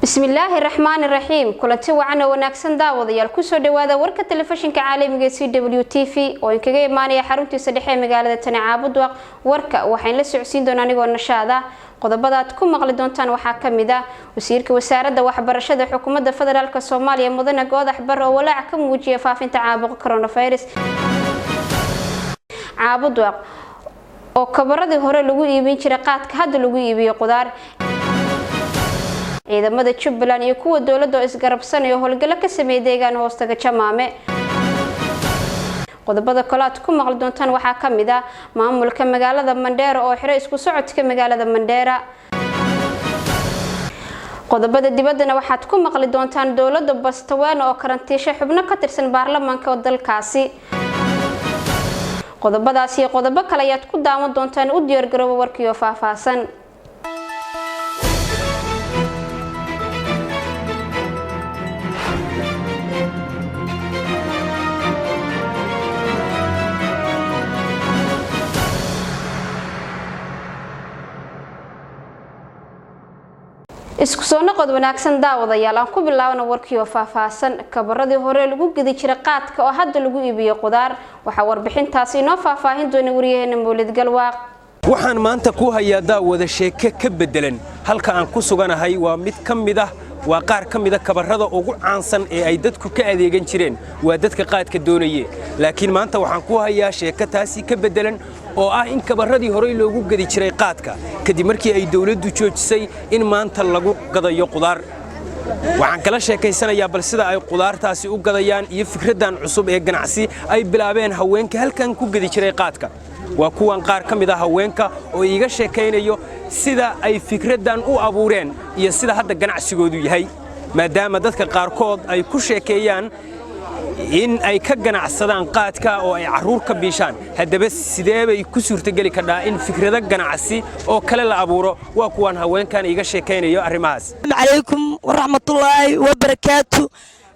Bismillaahi raxmaani raxiim. Kulanti wacan oo wanaagsan, daawadayaal. Kusoo dhawaada warka telefishinka caalamiga CW TV oo inkaga imaanaya xaruntiisa dhexe ee magaalada tani, Caabudwaq. Warka waxaan la socodsiin doonaa anigoo Nashaada. Qodobada aad ku maqli doontaan waxaa kamid ah wasiirka wasaaradda waxbarashada xukuumadda federaalka Soomaaliya, mudane Goodax Bare, oo walaac ka muujiya faafinta caabuqa coronavirus. Caabudwaq oo kabaradii hore lagu iibin jiray qaadka hadda lagu iibiyo qudaar. Ciidamada Jubbaland iyo kuwa dowladda oo isgarabsanayo howlgallo ka sameeyay deegaan hoostaga Jamaame. Qodobada kale aad ku maqli doontaan waxaa ka mid ah maamulka magaalada Mandheera oo xiray isku socodka magaalada Mandheera. Qodobada dibaddana waxaad ku maqli doontaan dowladda Botswana oo karantiishay xubno ka tirsan baarlamaanka dalkaasi. Qodobadaas iyo qodobo kale ayaad ku daawan doontaan. U diyaargarooba warkiioo faahfaahsan. Isku soo noqod wanaagsan, daawadayaal. Aan ku bilaabna warkii oo faahfaahsan. Kabaradii hore lagu gedi jiray qaadka oo hadda lagu iibiyo qudaar. Waxaa warbixintaasi inoo faahfaahin doona wariyaheena Mawlid Galwaaq. Waxaan maanta ku hayaa, daawada, sheeke ka beddelan. Halka aan ku suganahay waa mid ka mid ah, waa qaar ka mida kabarrada ugu caansan ee ay dadku ka adeegan jireen, waa dadka qaadka doonaye. Laakiin maanta waxaan ku hayaa sheeko taasi ka beddelan, oo ah in kabarradii horey loogu gedi jiray qaadka, kadib markii ay dawladdu joojisay, in maanta lagu gadayo qudaar. Waxaan kala sheekaysanayaa bal sida ay qudaartaasi u gadayaan iyo fikraddan cusub ee ganacsi ay bilaabeen haweenka halkan ku gedi jiray qaadka. Waa kuwan qaar ka mid ah haweenka oo iiga sheekaynayo sida ay fikraddan u abuureen iyo sida hadda ganacsigoodu yahay, maadaama dadka qaarkood ay ku sheekeeyaan in ay ka ganacsadaan qaadka oo ay carruur ka biishaan. Haddaba sidee bay ku suurtogeli kadhaa in fikrado ganacsi oo kale la abuuro? Waa kuwaan haweenkan iiga sheekaynayo arrimahaas. Calaykum waraxmatullaahi wabarakaatu.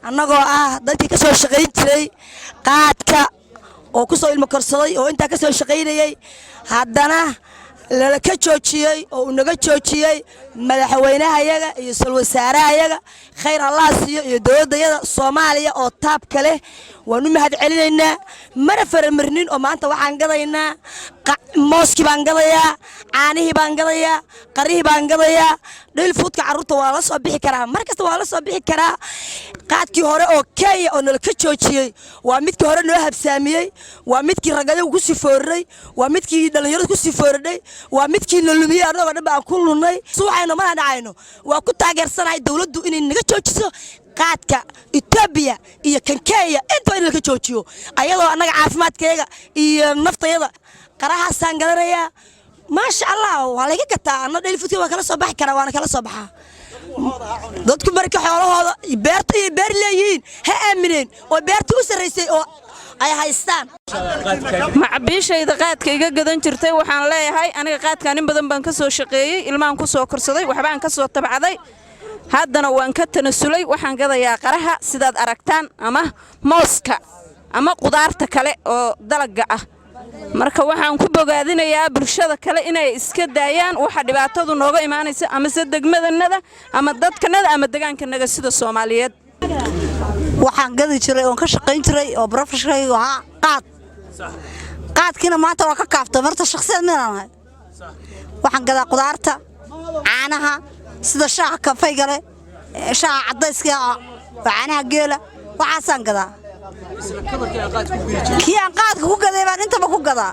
Annagoo ah dadkii ka soo shaqayn jiray qaadka oo ku soo ilmo korsaday oo intaa ka soo shaqaynayey, haddana lala ka joojiyey oo uu naga joojiyey madaxweynahayaga iyo sulwasaarahayaga, khayr Allah siiyo, iyo dowladdayada Soomaaliya oo taabka leh, waan u mahad celinaynaa. Mana faramarnin oo maanta waxaan gadaynaa mooskii baan gadayaa, caanihii baan gadayaa, qarihii baan gadayaa. Dhil fuudka carruurta waa la soo bixi karaa, mar kasta waa la soo bixi karaa. Qaadkii hore oo Kenya oo nala ka joojiyey waa midkii hore noo habsaamiyey, waa midkii ragadagu ku sifoorinay, waa midkii dhallinyaradu ku sifoorinay, waa midkii na lumiyey, annagoo dhan baan ku lunnay. Suuxayno mana dhacayno. Waa ku taageersanahay dowladdu inay naga joojiso qaadka Etoobiya iyo kan Kenya intaba in laka joojiyo, ayadoo annaga caafimaadkayaga iyo naftayada. Qarahaasaan gadanayaa, maasha Allah, waa layga gataa. Anna dhelifudka waa kala soo baxi karaa, waana kala soo baxaa. Dadku marka xoolahooda beerta iyo beer leeyihiin ha aamineen oo beerta u sarraysay oo ay haystaan. Macabiishayda qaadka iga gadan jirtay waxaan leeyahay, aniga qaadkaan in badan baan ka soo shaqeeyey, ilmahan ku soo korsaday, waxbaan ka soo tabcday, haddana waan ka tanasulay. Waxaan gadayaa qaraha sidaad aragtaan, ama mooska ama qudaarta kale oo dalagga ah. Marka waxaan ku bogaadinayaa bulshada kale inay iska daayaan waxa dhibaatadu nooga imaanaysa, amase degmadannada ama dadkanada ama degaankanaga sida Soomaaliyeed. Waxaan gadi jiray oon ka shaqayn jiray oo profession-kaygu ahaa qaad. Qaadkiina maanta waa ka kaaftay. Marta shakhsiyad midaan ahay, waxaan gadaa qudaarta, caanaha, sida shaaha kafayga leh, shaaha caddayska oo caanaha geela, waxaasaan gadaa. Kii aan qaadka ku gaday baan intaba ku gadaa,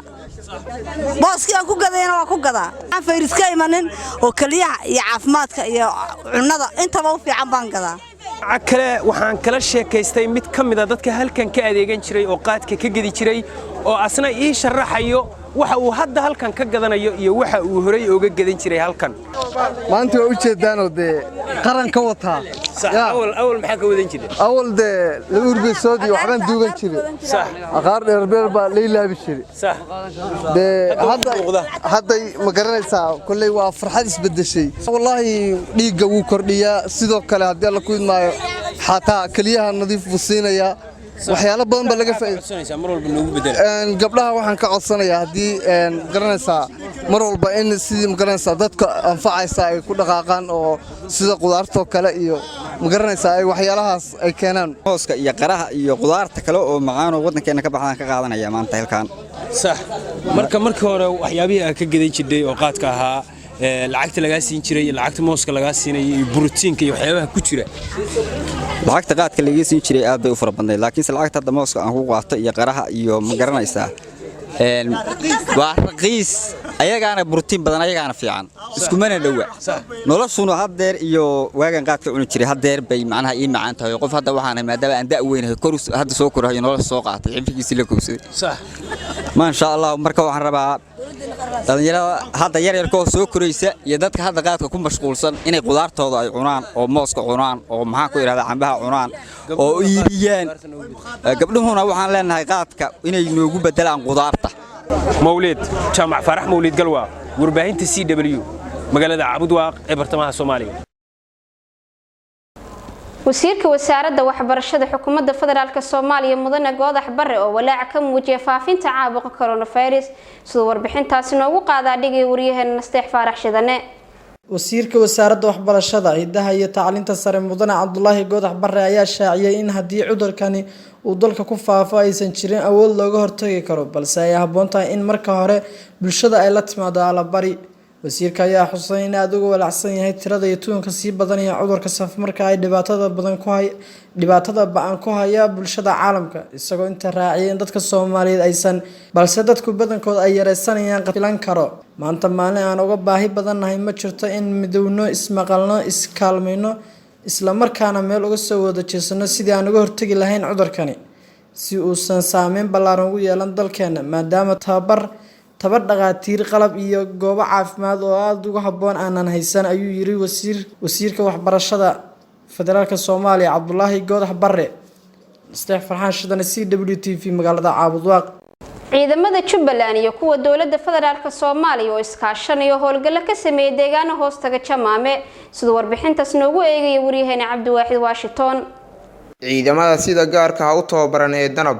booskii aan ku gadayna waa ku gadaa. Aan fayris ka imanin oo keliyaha iyo caafimaadka iyo cunnada intaba u fiican baan gadaa. Kale waxaan kala sheekaystay mid ka mida dadka halkan ka adeegan jiray oo qaadka ka gedi jiray, oo asna ii sharaxayo waxa uu hadda halkan ka gadanayo iyo waxa uu horay oga gadan jiray halkan. Maanta waa u jeedaanoo dee qaran ka wataa. Awal maxaa ka wadan jiray? Awal dee laba urgeysood iyo waxbaan duugan jiray, aqaar dheerbeer baa lay laabi jiray. Dee hadday ma garanaysaa, kolley waa farxad isbeddeshay wallaahi. Dhiigga wuu kordhiyaa, sidoo kale haddii Alla ku idmaayo xataa keliyaha nadiif buu siinayaa. Waxyaalo badan baa laga faa'iido. Codsanaysaa mar walba noogu bedela. Gabdhaha waxaan ka codsanayaa haddii magaranaysaa mar walba in sidii magaranaysaa dadka anfacaysa ay ku dhaqaaqaan, oo sida qudaartoo kale iyo magaranaysaa ay waxyaalahaas ay keenaan. Mooska iyo qaraha iyo qudaarta kale oo macaanoo waddankeena ka baxdaan ka qaadanaya maanta halkaan. Sax. Marka markii hore waxyaabihii aad ka gadan jirtay oo qaadka ahaa, lacagta lagaa siin jiray, lacagta mooska lagaa siinaya iyo borotiinka iyo waxyaabaha ku jira? Lacagta qaadka laga siin jiray aad bay u fara badnayd, laakiinse lacagta hadda mooska aan ku qaato iyo qaraha iyo ma garanaysaa waa raqiis, ayagaana borotiin badan, ayagaana fiican, iskumana dhowa. Noloshuna haddeer iyo waagan qaadka cuni jiray haddeer bay macnaha ii macaan tahay. Qof hadda waxaan maadaama aan da' weynahay kor hadda soo korahayo, nolosha soo qaatay, xilfigiisii la kowsaday, maasha Allah. Marka waxaan rabaa dhalinyarada hadda yaryarkoo soo koraysa iyo dadka hadda qaadka ku mashquulsan inay qudaartooda ay cunaan, oo mooska cunaan, oo maxaan ku idhahdaa cambaha cunaan oo iibiyaan. Gabdhuhuna waxaan leenahay qaadka inay noogu bedelaan qudaarta. Mawlid Jaamac Faarax, Mawlid Galwa, warbaahinta CW, magaalada Cabudwaaq ee bartamaha Soomaaliya. Wasiirka wasaaradda waxbarashada xukuumadda federaalk Soomaaliya, mudane Goodax Bare, oo walaac ka muujiyay faafinta caabuqa coronavirus, siduu warbixintaasi noogu qaadaa dhigay waryaheena Nasteex Faarax Shidane. Wasiirka wasaaradda waxbarashada, hidaha iyo tacliinta sare, mudane Cabdulaahi Goodax Bare, ayaa shaaciyay in haddii cudurkani uu dalka ku faafo aysan jirin awood looga hortagi karo, balse ay habboon tahay in marka hore bulshada ay la timaado allabari. Wasiirka ayaa xusay in aada uga walaacsan yahay tirada iyo tuunka sii badanaya cudurka safmarka ay dhibaatada badan ku hay dhibaatada ba-an ku haya bulshada caalamka, isagoo inta raaciyay in dadka Soomaaliyeed aysan balse dadku badankooda ay yareysanayaan filan karo. Maanta maalin aan uga baahi badannahay ma jirto in midowno, ismaqalno, iskaalmayno, isla markaana meel uga soo wada jeesano sidii aan uga hortagi lahayn cudurkani si uusan saameyn ballaaran ugu yeelan dalkeena, maadaama tababar tabar dhaqaatiir, qalab iyo goobo caafimaad oo aada uga habboon aanan haysan, ayuu yiri wasiirka waxbarashada federaalka Soomaaliya, Cabdulaahi Goodax Bare. Nasteex Farxaan Shidane, CWTV, magaalada Caabudwaaq. Ciidamada Jubbaland iyo kuwa dowladda federaalk Soomaaliya oo iskaashanayo howlgallo ka sameeyay deegaano hoostaga Jamaame, siduu warbixintaas noogu eegaya waryaheena Cabdiwaaxid Washington. Ciidamada sida gaarka ah u tababaran ee Danab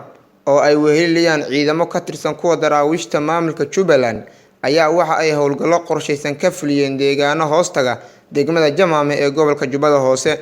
oo ay weheliyaan ciidamo ka tirsan kuwa daraawiishta maamulka Jubbaland ayaa waxa ay howlgallo qorshaysan ka fuliyeen deegaano hoostaga degmada Jamaame ee gobolka Jubbada Hoose.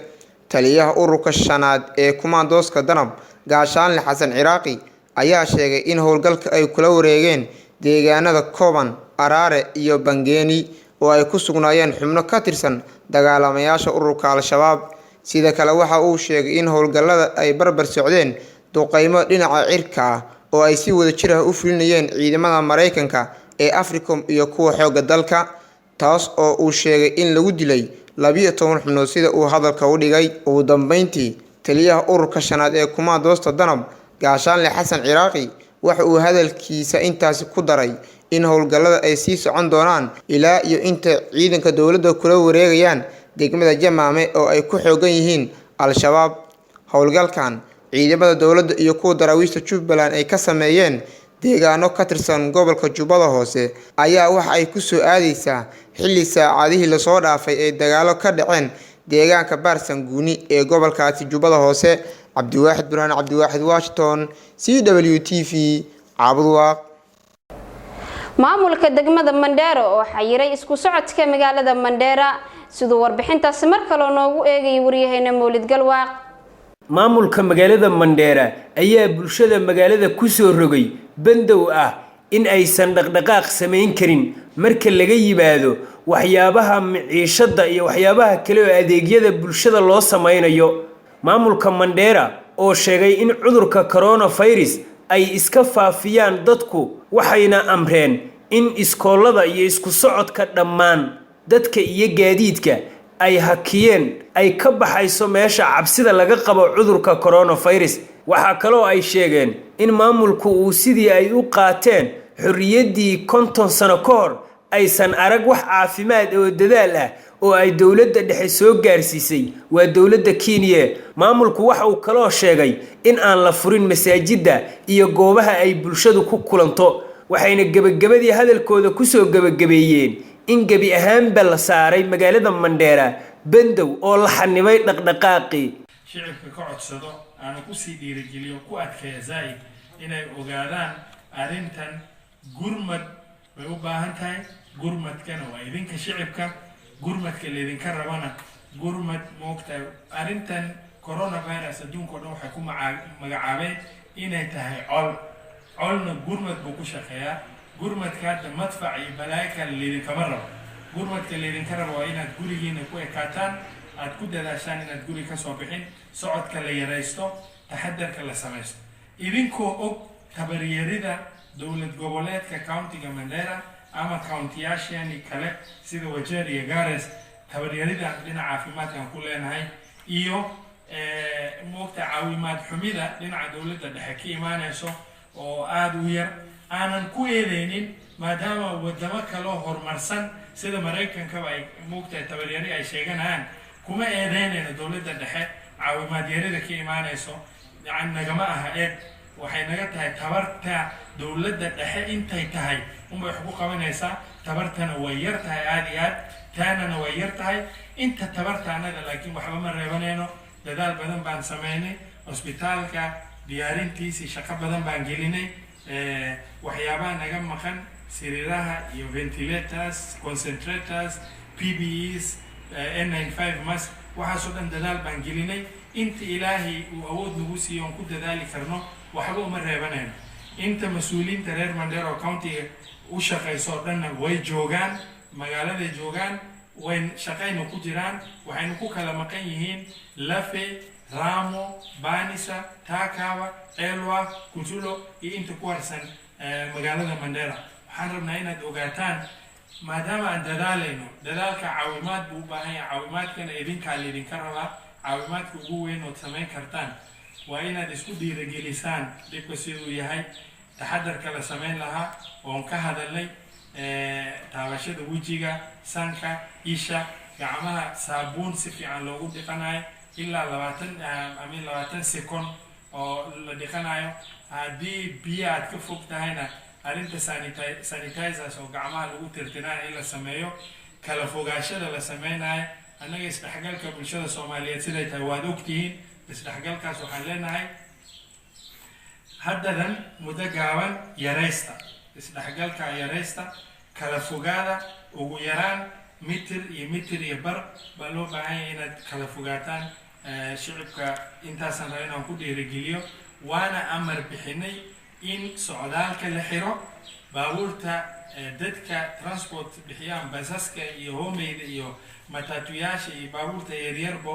Taliyaha ururka shanaad ee kumaandooska Danab, Gaashaanle Xasan Ciraaqi, ayaa sheegay in howlgalka ay kula wareegeen deegaanada Kooban, Araare iyo Bangeeni oo ay ku sugnaayeen xubno ka tirsan dagaalamayaasha ururka Al-Shabaab. Sida kale waxa uu sheegay in howlgallada ay barbar socdeen duqeymo dhinaca cirka ah oo ay si wadajir ah u fulinayeen ciidamada Mareykanka ee Africom iyo kuwa xoogga dalka, taas oo uu sheegay in lagu dilay 12 xubnood, sida uu hadalka u dhigay. Ugu dambeyntii, taliyaha ururka shanaad ee kumaandoosta Danab, Gaashaanle Xasan Ciraaqi, waxa uu hadalkiisa intaasi ku daray in howlgallada ay sii socon doonaan ilaa iyo inta ciidanka dowladda kula wareegayaan degmada Jamaame oo ay ku xoogan yihiin Al-Shabaab. Howlgalkan ciidamada dowladda iyo kuwa daraawiishta Jubbaland ay ka sameeyeen deegaano ka tirsan gobolka Jubbada Hoose ayaa waxa ay ku soo aadeysaa xilli saacadihii lasoo dhaafay ay dagaalo ka dhaceen deegaanka Baarsanguuni ee gobolkaasi Jubbada Hoose. Cabdiwaaxid Burhaan Cabdiwaaxid Washington, CWTV, Caabudwaaq. Maamulka degmada Mandheera oo xayiray isku socodka magaalada Mandheera, siduu warbixintaasi mar kaloo noogu eegayay waryaheena Mawlid Galwaaq. Maamulka magaalada Mandheera ayaa bulshada magaalada ku soo rogay bandow ah in aysan dhaqdhaqaaq samayn karin marka laga yimaado waxyaabaha miciishada iyo waxyaabaha kale oo adeegyada bulshada loo samaynayo. Maamulka Mandheera oo sheegay in cudurka coronavirus ay iska faafiyaan dadku, waxayna amreen in iskoolada iyo isku socodka dhammaan dadka iyo gaadiidka ay hakiyeen ay ka baxayso meesha cabsida laga qabo cudurka coronavirus. Waxaa kaloo ay sheegeen in maamulku uu sidii ay u qaateen xorriyaddii 50 sano ka hor aysan arag wax caafimaad oo dadaal ah oo ay dowladda dhexe soo gaarsiisay, waa dowladda Kenya. Maamulku waxa uu kaloo sheegay in aan la furin masaajidda iyo goobaha ay bulshadu ku kulanto, waxayna gebagabadii hadalkooda kusoo gebagabeeyeen in gebi ahaanba la saaray magaalada Mandheera bandow oo la xanibay dhaqdhaqaaqii. Shicibka ka codsado, aanu kusii dhiirigeliyo, ku adkeeya zaa'id inay ogaadaan arrintan gurmad bay u baahan tahay. Gurmadkana waa idinka shicibka, gurmadka laydinka rabana gurmad moogtahay. Arrintan coronavirus adduunka o dhan waxay ku magacaabeen inay tahay col. Colna gurmad buu ku shaqeeyaa. Gurmadka hadda madfac iyo balaayo kale laydinkama rabo. Gurmadka laydinka rabo waa inaad gurigiina ku ekaataan, aad ku dadaashaan inaad guri ka soo bixin, socodka la yaraysto, taxadarka la samaysto, idinkoo og tabaryarida dowlad goboleedka countiga Mandera ama countiyaashani kale sida Wajeer iyo Gares, tabaryarida dhinaca caafimaadkaan ku leenahay iyo moogta caawimaad xumida dhinaca dowladda dhexe ka imaanayso oo aada u yar. Aanan ku eedeynin, maadaama wadamo kaloo horumarsan sida Maraykankaba ay moogtahay tabaryari ay sheeganayaan. Kuma eedeynayno dowladda dhexe caawimaad yarida ka imaanayso, yani nagama aha eed, waxay naga tahay tabarta dowladda dhexe intay tahay unbay wax ku qabanaysaa. Tabartana way yar tahay aada iyo aad, taanana way yar tahay inta tabarta annaga, laakiin waxba ma reebanayno. Dadaal badan baan sameynay, cusbitaalka diyaarintiisii shaqo badan baan gelinay. Waxyaabaha naga maqan, sariiraha iyo ventilators, concentrators, PPEs, N95 mask, waxaasoo dhan dadaal baan gelinay. Inta Ilaahay uu awood nagu siiyo oon ku dadaali karno, waxba uma reebanayno. Inta mas-uuliyiinta reer Mandera oo countiga u shaqayso oo dhanna way joogaan, magaaladay joogaan, way shaqayna ku jiraan. Waxaynu ku kala maqan yihiin Lafe, Ramo, Banisa, Takawa, Elwa, Kutulo iyo inta ku harsan magaalada Mandera. Waxaan rabnaa inaad ogaataan, maadaama aan dadaalayno, dadaalka caawimaad buu u baahan yahay. Caawimaadkana idinkaa laydinka rabaa. Caawimaadka ugu weyn ood samayn kartaan waa inaad isku dhiirigelisaan dhibka siduu yahay, taxadarka la samayn lahaa oon ka hadalnay, taabashada wejiga, sanka, isha, gacmaha saabuun si fiican loogu dhiqanayo ilaa 20 ama 20 second oo la dhiqanayo. Haddii biyo aad ka fog tahayna, arrinta sanitizers oo gacmaha lagu tirtirayo in la sameeyo, kala fogaashada la sameynayo. Annaga isdhexgalka bulshada Soomaaliyeed siday tahay waad ogtihiin. Isdhexgalkaas waxaan leenahay haddadan muddo gaaban yaraysta isdhexgalka, yaraysta, kala fogaada. Ugu yaraan mitir iyo mitir iyo bar baa loo baahan yahay inaad kala fogaataan. Shicibka intaasaan raba inaan ku dhiirigeliyo. Waana amar bixinay in socdaalka la xiro, baabuurta dadka transport bixiyaan, basaska iyo hoomeyda iyo matatuyaasha iyo baabuurta yaryarbo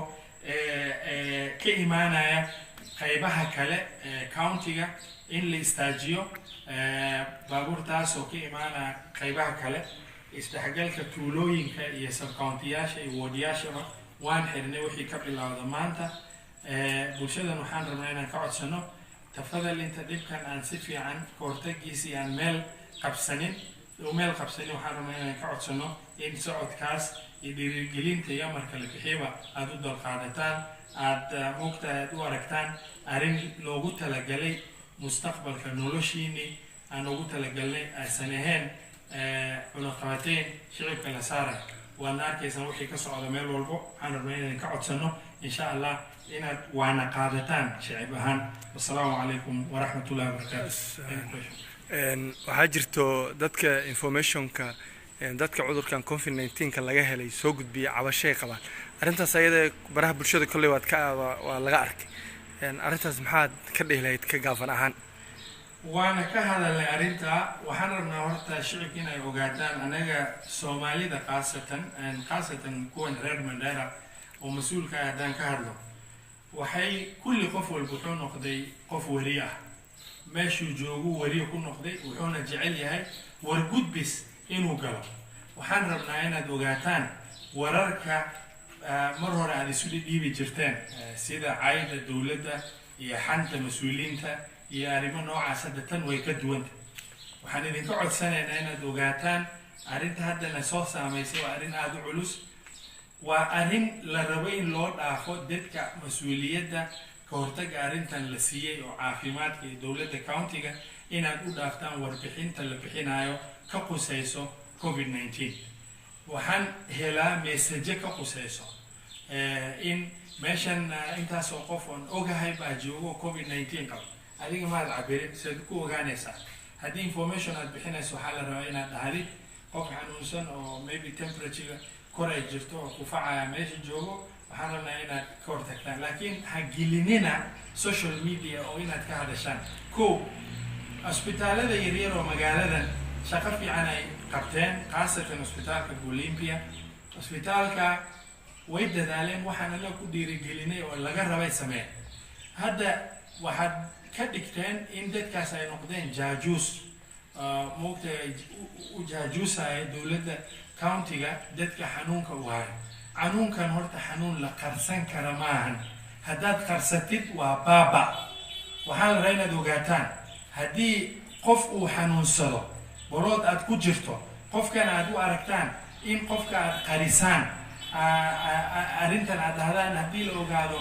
ka imaanaya qaybaha kale ee countiga in la istaajiyo, baabuurtaasoo ka imaanaya qaybaha kale. Isdhexgalka tuulooyinka iyo subcountiyaasha iyo woodyaashaba waan xirnay wixii ka bilowda maanta. Bulshadan waxaan rabnaa inaan ka codsano, tafadal, inta dhibkan aan si fiican ka hortagiisii aan meel qabsanin, waxaan rabnaa inaan ka codsano in socodkaas iyo dhiirigelinta iyo amarka la bixiyaba aada u dulqaadataan, aada moogtahay aada u aragtaan arrin loogu talagalay mustaqbalka noloshiinii aan ugu talagalnay, aysan ahayn cunaqabateyn shicibka la saaray. Waadna arkaysaan wixii ka socda meel walbo. Waxaan rabnaa inaan ka codsano, insha Allah, inaad waana qaadataan shicib ahaan. Wasalaamu calaykum waraxmat ullahi wabarakaatu. Waxaa jirto dadka informationka dadka cudurkan COVID-19-ka laga helay soo gudbiya cabashay qabaan. Arrintaas ayada baraha bulshada kolley waad ka waa laga arkay. Arrintaas maxaad ka dhihi lahayd ka gaafan ahaan? Waana ka hadalnay arrinta. Waxaan rabnaa horta shicibka inay ogaataan, anaga Soomaalida khaasatan kuwan reer Mandera oo mas-uulka ah haddaan ka hadlo, waxay kulli qof walba wuxuu noqday qof weri ah, meeshuu joogu weriye ku noqday, wuxuuna jecel yahay wargudbis inuu galo. Waxaan rabnaa inaad ogaataan wararka mar hore aad isu dhiibi jirteen, sida cayda dowladda iyo xanta mas-uuliyiinta iyo arrimo noocaas, hadda tan way ka duwanta. Waxaan idinka codsanaynaa inaad ogaataan arrinta haddana soo saamaysay waa arrin aada u culus, waa arrin la rabo in loo dhaafo dadka mas-uuliyadda ka hortagga arrintan la siiyey oo caafimaadka iyo dowladda countiga, inaad u dhaaftaan warbixinta la bixinayo ka qusayso COVID-19. Waxaan helaa messages ka qusayso In meeshan intaasoo qof oon ogahay baa joogo COVID-19 qabo, adiga maad cabirin, siaad ku ogaanaysaa? Haddii information aad bixinayso, waxaa la rabaa inaad dhahdid qof xanuunsan oo maybe temperature kor ay jirto oo kufacaya meesha joogo, waxaan rabnaa inaad ka hortagtaan. Laakiin ha gelinina social media oo inaad ka hadashaan. Ko cusbitaalada yaryar oo magaaladan shaqo fiican ay qabteen, khaasatan cusbitaalka Olympia, cusbitaalka way dadaaleen. Waxaan alla ku dhiirigelinay oo laga rabay sameen. Hadda waxaad ka dhigteen in dadkaas ay noqdeen jaajuus, moogta u jaajuusaya dowladda countyga dadka xanuunka u hayo. Xanuunkan horta xanuun la qarsan kara maahan. Haddaad qarsatid waa baaba. Waxaa la rabaa inaad ogaataan, haddii qof uu xanuunsado, bolood aad ku jirto, qofkan aad u aragtaan in qofka aad qarisaan arrintan, aad dhahdaan haddii la ogaado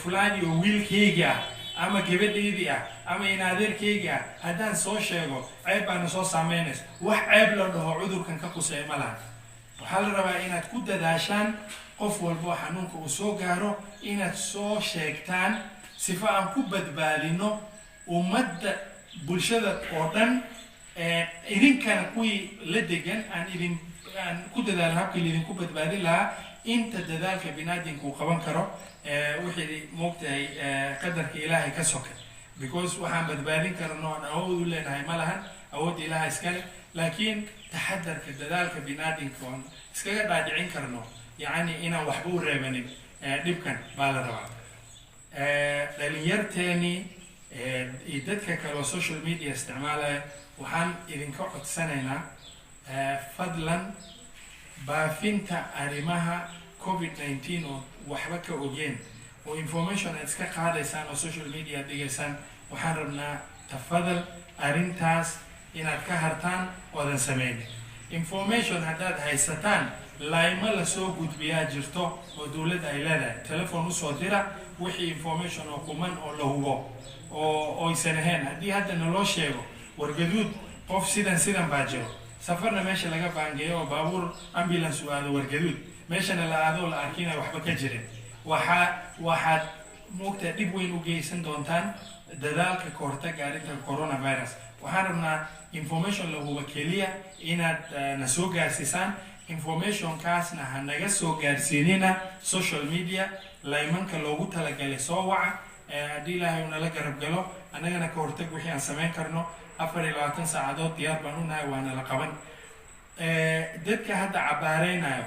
fulaan iyo wiilkaygi ah ama gabadhaydii ah ama inaadeerkaygi ah haddaan soo sheego, ceeb baana soo saameynaysa. Wax ceeb la dhaho cudurkan ka quseeya ma laha. Waxaa la rabaa inaad ku dadaashaan qof walbo xanuunka uu soo gaaro inaad soo sheegtaan, sifa aan ku badbaadino ummadda, bulshada oo dhan. Idinkana kuwii la degan aan idin aan ku dadaalno habkii laidinku badbaadin lahaa, inta dadaalka binaadinka uu qaban karo, wixii moogtahay qadarka Ilaahay ka soka, because waxaan badbaadin karno aan awood u leenahay ma lahan, awoodda Ilaaha iskale. Laakiin taxadarka, dadaalka binaadinka oon iskaga dhaadhicin karno, yacni inaan waxba u reebanin dhibkan baa la rabaa. Dhalinyarteeni iyo dadka kale oo social media isticmaalaya, waxaan idinka codsanaynaa, fadlan baafinta arrimaha COVID-19 oo waxba ka ogeen oo information aad iska qaadaysaan oo social media aad dhigaysaan, waxaan rabnaa tafadal arrintaas inaad ka hartaan oodan sameynin. Information haddaad haysataan, laymo lasoo gudbiyaa jirto oo dowladda ay leedahay, telefon usoo dira wixii information oo quman oo la hubo oo oysan ahayn. Haddii hadda naloo sheego Wargaduud qof sidan sidan baa jiro, safarna meesha laga baangeeyo oo baabuur ambulance uu aado Wargaduud, meeshana la aado la arkina waxba ka jirin, waxaad moogtaa dhib weyn u geysan doontaan dadaalka ka hortagga arrinta coronavirus. Waxaan rabnaa information la hubo keliya inaad na soo gaarsiisaan. Informationkaasna ha naga soo gaarsiinina social media, laymanka loogu talagalay soo waca. Haddii Ilaahay uu nala garab galo, annagana ka hortag wixii aan samayn karno 24 saacadood diyaar baan u nahay, waana la qaban. Dadka hadda cabaareynayo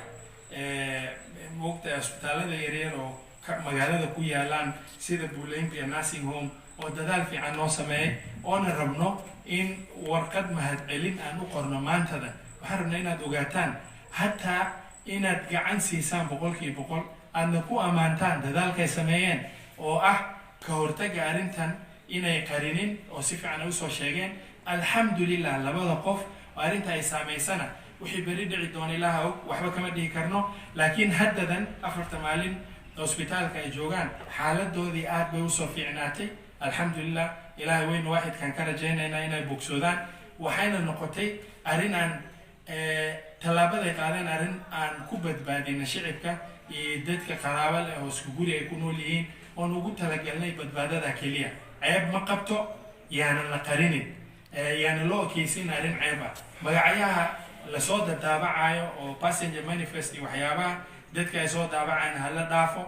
moogta isbitaalada yaryar oo magaalada ku yaalaan sida Buulimpia Nursing Home oo dadaal fiican noo sameeyay, oona rabno in warqad mahadcelin aan u qorno maantada, waxaan rabnaa inaad ogaataan hataa inaad gacan siisaan 100%, aadna ku ammaantaan dadaalkay sameeyeen oo ah ka hortagga arrintan inay qarinin oo si fiican ay usoo sheegeen. Alxamdulilah, labada qof oo arrinta ay saameysana, wixii beri dhici doona Ilaaha og, waxba kama dhihi karno. Laakiin haddadan 4ta maalin hosbitaalka ay joogaan, xaaladoodii aad bay usoo fiicnaatay, alxamdulilah. Ilaahay weyn waaxidkaan ka rajaynaynaa inay bogsoodaan. Waxayna noqotay arrin aan tallaabaday qaadeen arrin aan ku badbaadina shicibka iyo dadka qaraabo leh oo isku guri ay ku nool yihiin, oon ugu talagalnay badbaadada keliya. Ceeb ma qabto, yaanan la qarinin, yaanan loo ekeysin arrin ceeb ah. Magacyaha lasoo dadaabacayo oo passenger manifest iyo waxyaabaha dadka ay soo daabacayaan hala dhaafo.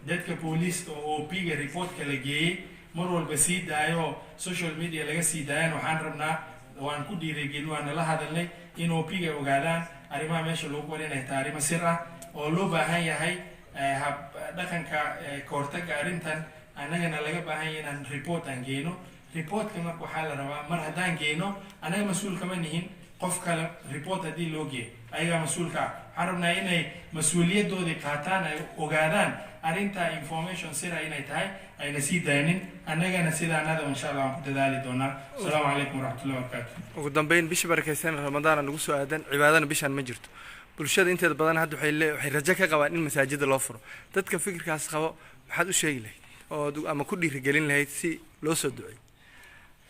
Dadka booliiska oo OP-ga reportka la geeyey mar walba sii daayo oo social media laga sii daayan, waxaan rabnaa, waan ku dhiirigelin, waan nala hadalnay in OP-ga ay ogaadaan arrimaha meesha lagu qor inay tahay arrimo sir ah oo loo baahan yahay hab dhaqanka ka hortagga arrintan. Annagana laga baahan yahay inaan report aan geyno. Reportka marka waxaa la rabaa, mar haddaan geyno, annaga mas-uul kama nihin. Qof kale report haddii loo geeyo, ayagaa mas-uulka ah. Waxaan rabnaa inay mas-uuliyadoodii qaataan, ay ogaadaan arrinta information sira inay tahay, ayna sii daynin. Annagana sida annada insha Allah waan ku dadaali doonaa. Asalaamu calaykum waraxmatullahi wabarakaatu. Ugu dambeyn, bisha barakeysan Ramadaana nagu soo aadan, cibaadana bishaan ma jirto. Bulshada inteeda badan hadda waxay rajo ka qabaan in masaajida loo furo. Dadka fikirkaas qabo maxaad u sheegi lahayd oo ama ku dhiirigelin lahayd si loo soo duceeyo?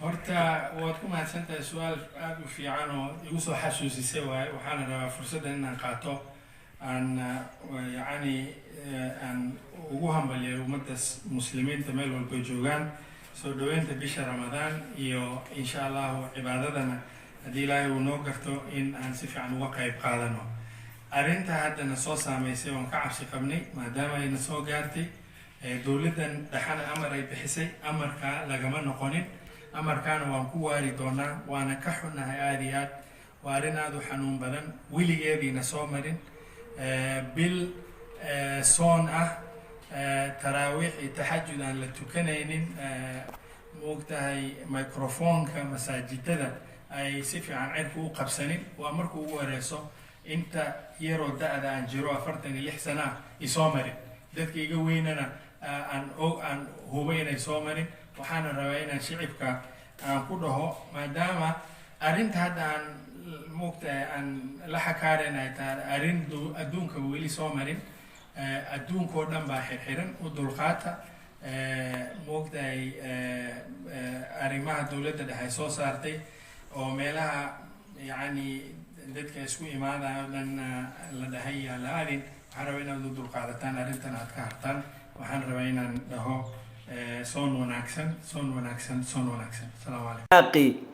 Horta waad ku mahadsantahay, su-aal aada u fiican oo igu soo xasuusisay waaye. Waxaana rabaa fursaddan inaan qaato, aan yacni aan Ugu hambalyeeyo ummadda Muslimiinta meel walba joogaan soo dhaweynta bisha Ramadaan iyo, insha Allahu, cibaadadana haddii Ilaahay uu noo garto in aan si fiican uga qayb qaadano. Arrinta haddana soo saameysay oon ka cabsi qabnay, maadaama ayna soo gaartay, dowladdan dhaxana amar ay bixisay, amarkaa lagama noqonin, amarkaana waan ku waari doonaa, waana ka xunnahay aada iyo aad. Waa arrin aada u xanuun badan, weligeediina soo marin. Bil soon ah, taraawiix iyo taxajud aan la tukanaynin, maogtahay, microphone-ka masaajidada ay si fiican cirka u qabsanin. Waa markuu ugu horeyso inta yaroo da-da aan jiro, 46 sana ah, isoo marin. Dadka iga weynana aan og aan hubo inay soo marin. Waxaana rabaa inaan shicibka aan ku dhaho, maadaama arrinta hadda aan, maogtahay, aan la xakaareen ay tahay arrin adduunka weli soo marin, adduunkoo dhan baa xirxiran, u dulqaata, maogtahay, arrimaha dowladda dhexe soo saartay oo meelaha, yacni, dadka isku imaadaya o dhan la dhahay yaa la aadin. Waxaan rabaa inaad u dulqaadataan arrintan, aad ka hartaan. Waxaan rabaa inaan dhaho soon wanaagsan, soon wanaagsan, soon wanaagsan. Asalaamu calaykum.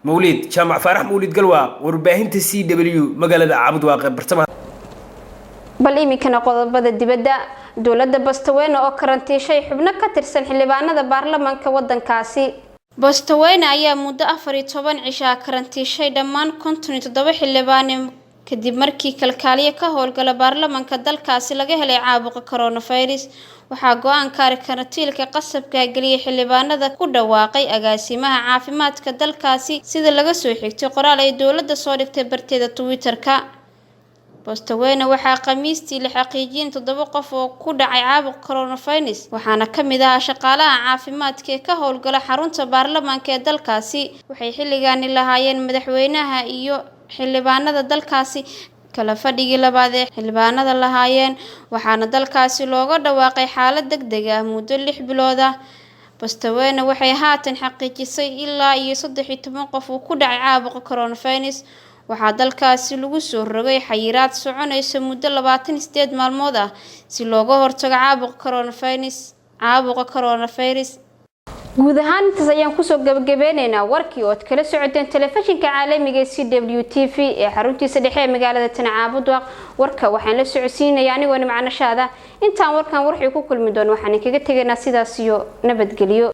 Mawliid Jaamac Faarax, Mawliid Galwaaq, warbaahinta CW, magaalada Caabudwaaq ee bartamaha. Bal iminkana qodobada dibadda. Dowladda Bostaweyne oo karantiishay xubno ka tirsan xildhibaanada baarlamaanka wadankaasi. Bostaweyne ayaa muddo 14 cishaa karantiishay dhammaan 57 xildhibaane, kadib markii kalkaaliye ka howlgala baarlamaanka dalkaasi laga helay caabuqa coronavirus. Waxaa go-aanka karantiilka qasabka geliyay xildhibaanada ku dhawaaqay agaasimaha caafimaadka dalkaasi, sida laga soo xigtay qoraal ay dowladda soo dhigtay barteeda Twitter-ka. Bostaweyne waxaa Khamiistii la xaqiijiyay toddoba qof oo ku dhacay caabuqa coronavirus, waxaana ka mid ahaa shaqaalaha caafimaadka ee ka howlgala xarunta baarlamaanka ee dalkaasi. Waxay xilligaani lahaayeen madaxweynaha iyo xildhibaanada dalkaasi kala fadhigii labaad ee xildhibaanada lahaayeen, waxaana dalkaasi looga dhawaaqay xaalad deg deg ah muddo 6 bilood ah. Bostaweyne waxay haatan xaqiijisay ilaa iyo 13 qof uu ku dhacay caabuqa coronavirus. Waxaa dalkaasi lagu soo rogay xayiraad soconaysa muddo 28 maalmood ah si looga hortago caabuqa coronavirus. Guud ahaan intaas ayaan kusoo gabagabeyneynaa warkii ood kala socoteen telefishinka caalamiga ee CW TV ee xaruntiisa dhexe ee magaalada Tancaabudwaq. Warka waxaan la socodsiinaya anigoo Nimcanashaada. Intaan warkan warxii ku kulmi doon, waxaan kaga tegaynaa sidaas iyo nabadgelyo.